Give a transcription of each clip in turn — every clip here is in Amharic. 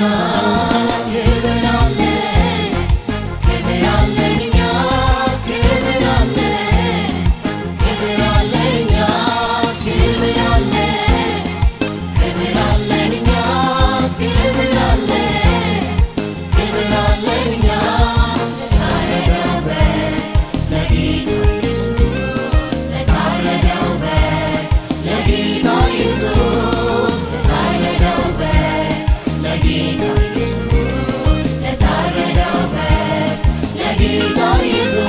አድርጎናል። ክብር አለን፣ ክብር አለን እኛስ፣ ክብር አለን፣ ክብር አለን እኛስ፣ ክብር አለን፣ ክብር አለን እኛስ፣ ክብር አለን፣ ክብር አለን እኛስ። ለታረደው በግ ለጌታ ኢየሱስ፣ ለታረደው በግ ለጌታ ኢየሱስ፣ ለታረደው በግ ለጌታ ኢየሱስ፣ ለታረደው በግ ለጌታ ኢየሱስ።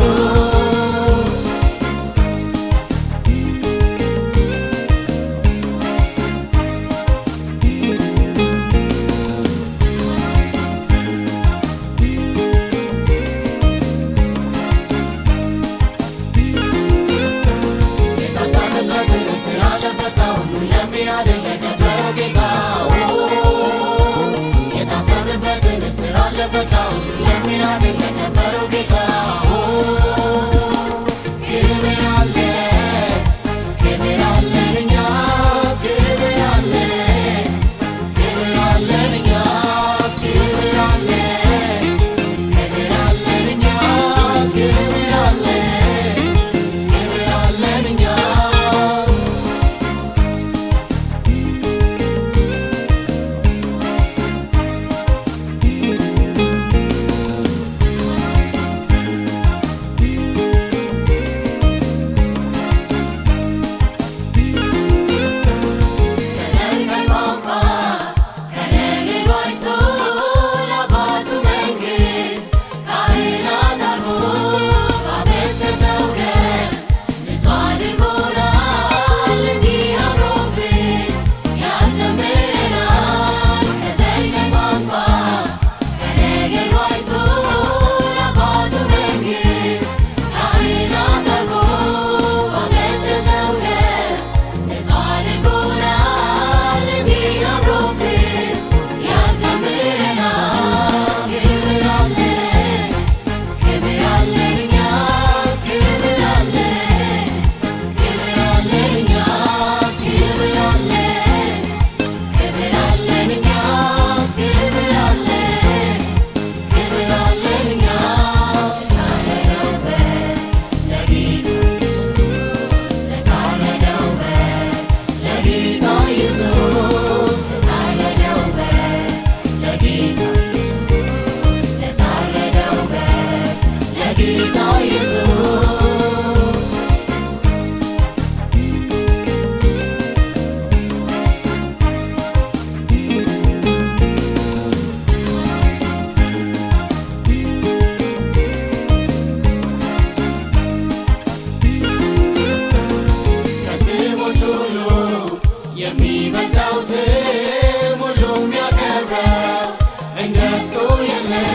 የታሰርንበትን እስራት ለፈታ፣ ሁሉን ለሚያድን ለከበረው ጌታ፣ የታሰርንበትን እስራት ለፈታ፣ ሁሉን ለሚያድን ለከበረው ጌታ። ክብር አለን፣ ክብር አለን እኛስ፣ ክብር አለን፣ ክብር አለን እኛስ፣ ክብር አለን፣ ክብር አለን እኛስ፣ ክብር አለን፣ ክብር አለን እኛስ። ከዘር ከቋንቋ ከነገድ ዋጅቶ ለአባቱ መንግሥት ካህናት አድርጎ ባፈሰሰው ደም ንጹሕ አድርጎናል። እንዲህ አምሮብን ያዘምረናል። ከዘር ከቋንቋ ከነገድ ዋጅቶ ለአባቱ መንግሥት ካህናት አድርጎ ባፈሰሰው ደም ንጹሕ አድርጎናል። እንዲህ አምሮብን ያዘምረናል። ክብር አለን፣ ክብር አለን እኛስ፣ ክብር አለን፣ ክብር አለን እኛስ፣ ክብር አለን፣ ክብር አለን እኛስ፣ ክብር አለን፣ ክብር አለን እኛስ። ለታረደው በግ ለጌታ ኢየሱስ፣ ለታረደው በግ ለጌታ ኢየሱስ፣ ለታረደው በግ ለጌታ ኢየሱስ፣ ለታረደው በግ ለጌታ ኢየሱስ። ከስሞች ሁሉ የሚበልጠው ስም ሁሉም ያከብረው እንደሱ የለም።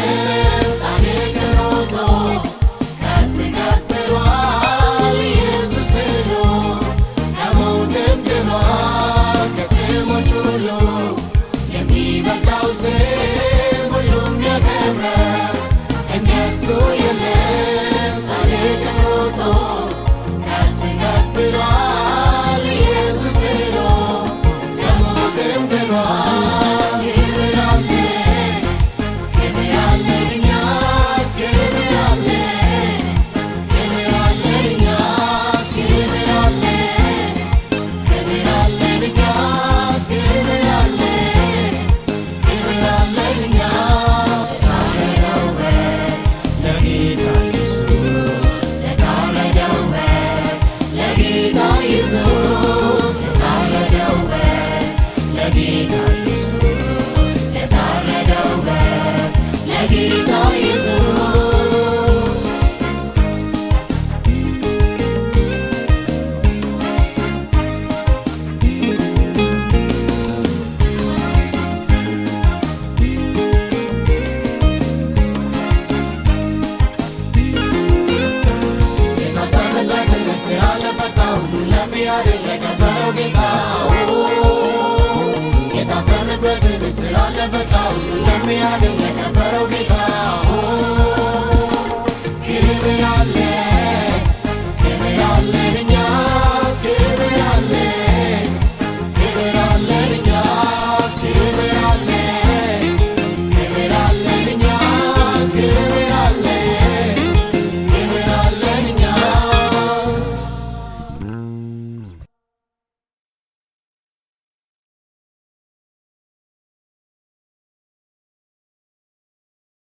ጻድቅ ሮጦ ከፍ ከፍ ብሏል ኢየሱስ ብሎ ከሞትም ድኗል። ከስሞች ሁሉ የሚበልጠው ስም ሁሉም ያከብረው እንደሱ የለም። ጻድቅ ሮጦ ከፍ ከፍ ብሏል ኢየሱስ ብሎ ከሞትም ድኗል። ክብር አለን፣ ክብር አለን እኛስ፣ ክብር አለን፣ ክብር አለን እኛስ፣ ክብር አለን፣ ክብር አለን እኛስ፣ ክብር አለን፣ ክብር አለን እኛስ። ለታረደው በግ ለጌታ ኢየሱስ፣ ለታረደው በግ ለጌታ ኢየሱስ፣ ለታረደው በግ ለጌታ ኢየሱስ፣ ለታረደው በግ ለጌታ ኢየሱስ። የታሰርንበትን እስራት ለፈታ፣ ሁሉን ለሚያድን ለከበረው ጌታ፣ የታሰርንበትን እስራት ለፈታ፣ ሁሉን ለሚያድን